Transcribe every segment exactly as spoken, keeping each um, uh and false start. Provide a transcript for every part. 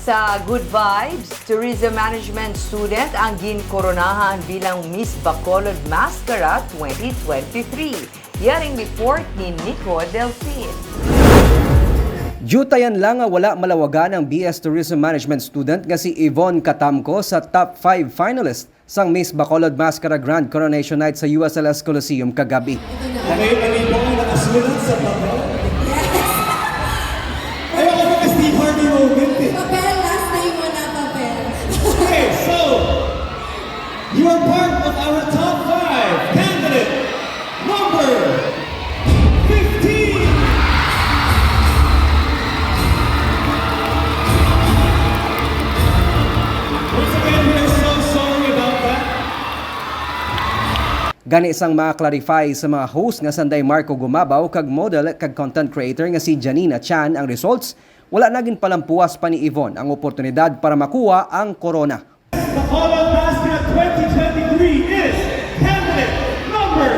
Sa Good Vibes, tourism management student ang ginkoronahan bilang Miss Bacolod Mascara twenty twenty-three. Yaring report ni Nico Delfin. Diyutayan lang nga wala malawagan ang B S Tourism Management student nga si Yvonne Catamco sa top five finalist sang Miss Bacolod Mascara Grand Coronation Night sa U S L S Coliseum kagabi. Ano yung ano po ang nakasulat sa papel? Yes! Ayaw ko mag-Steve Harvey moment eh. Papel, last name mo na papel. Okay, so, you are part of our top five candidate number fifteen! Once again, we are so sorry about that. Gani sang ma-clarify sa mga host nga sanday Marco Gumabaw kag model kag content creator nga si Janina Chan ang results, wala na ginpalampuas pa ni Yvonne ang oportunidad para makuha ang korona. Bacolod Mascara twenty twenty-three is candidate number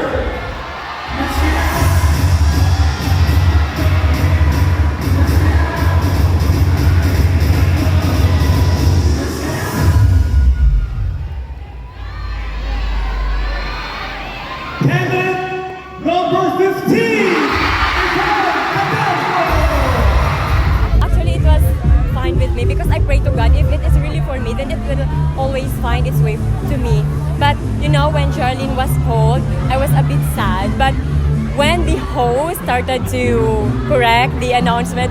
Candidate number fifteen, Ivana Catamco. Actually, it was fine with me because I pray to God. If it is really for me, then it will always find its way to me. But you know, when Charlene was called, I was a bit sad. But when the host started to correct the announcement,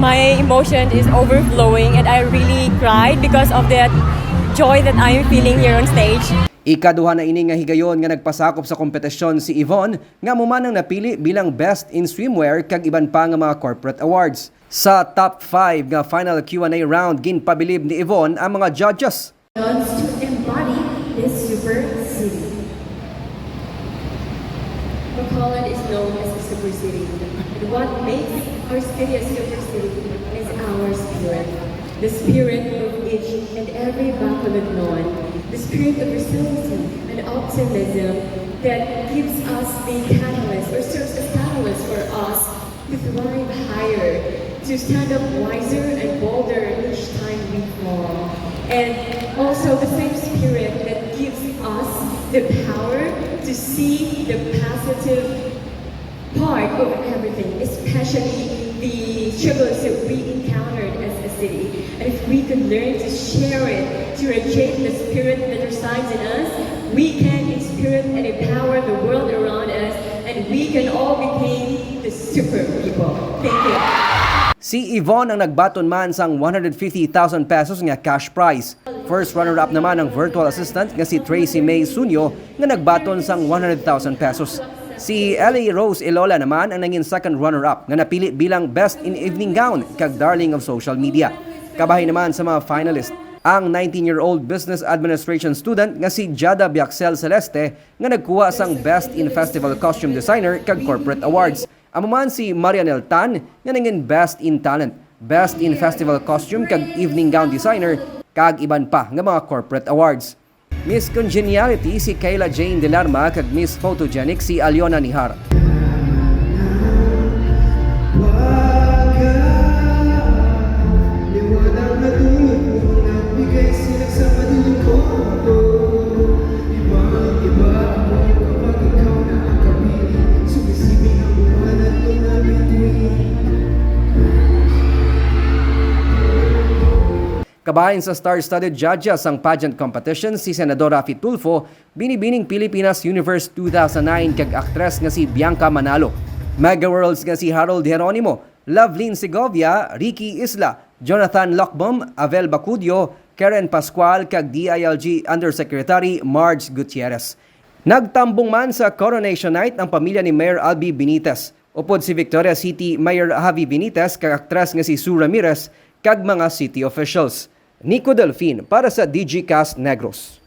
my emotion is overflowing and I really cried because of that joy that I am feeling here on stage. Ikaduha na ini nga higayon nga nagpasakop sa kompetisyon si Yvonne, nga amo man ang napili bilang Best in Swimwear kag iban pa nga mga corporate awards. Sa top five nga final Q and A round, ginpabilib ni Yvonne ang mga judges. Wants to embody this super city. Bacolod is known as a super city, and what makes our city a super city is our spirit. The spirit of each and every Bacolodnon, the spirit of resiliency and optimism that gives us the catalyst or serves as catalyst for us to thrive higher, to stand up wiser and bolder each time we fall. And also the same spirit that gives us the power to see the positive part of everything, especially the struggles that we encountered as a city. And if we could learn to share it, to radiate the spirit that resides in us, we can inspire and empower the world around us, and we can all become the super people. Thank you. Si Yvonne ang nagbaton man sang one hundred fifty thousand pesos nga cash prize. First runner-up naman ang virtual assistant nga si Tracy May Sunyo nga nagbaton sang one hundred thousand pesos. Si Ellie Rose Ilola naman ang nangin second runner-up nga napili bilang Best in Evening Gown kag Darling of Social Media. Kabahin naman sa mga finalist ang nineteen-year-old business administration student nga si Jada Biaxel Celeste nga nagkuha sang Best in Festival Costume Designer kag Corporate Awards. Amo man si Marianel Tan nga nangin Best in Talent, Best in Festival Costume kag Evening Gown Designer, kag iban pa nga mga corporate awards. Miss Congeniality si Kayla Jane Delarma kag Miss Photogenic si Aliona Nihar. Kabahin sa star-studded judges sang pageant competition si Senador Raffy Tulfo, binibining Pilipinas Universe two thousand nine kag aktres nga si Bianca Manalo. Mega Worlds nga si Harold Jeronimo, Lovelyn Segovia, Ricky Isla, Jonathan Locbom, Avel Bacudio, Karen Pascual kag D I L G Undersecretary Marge Gutierrez. Nagtambong man sa Coronation Night ang pamilya ni Mayor Albi Benitez, upod si Victoria City Mayor Javi Benitez kag aktres nga si Sue Ramirez kag mga city officials. Nico Delfin para sa Digicast Negros.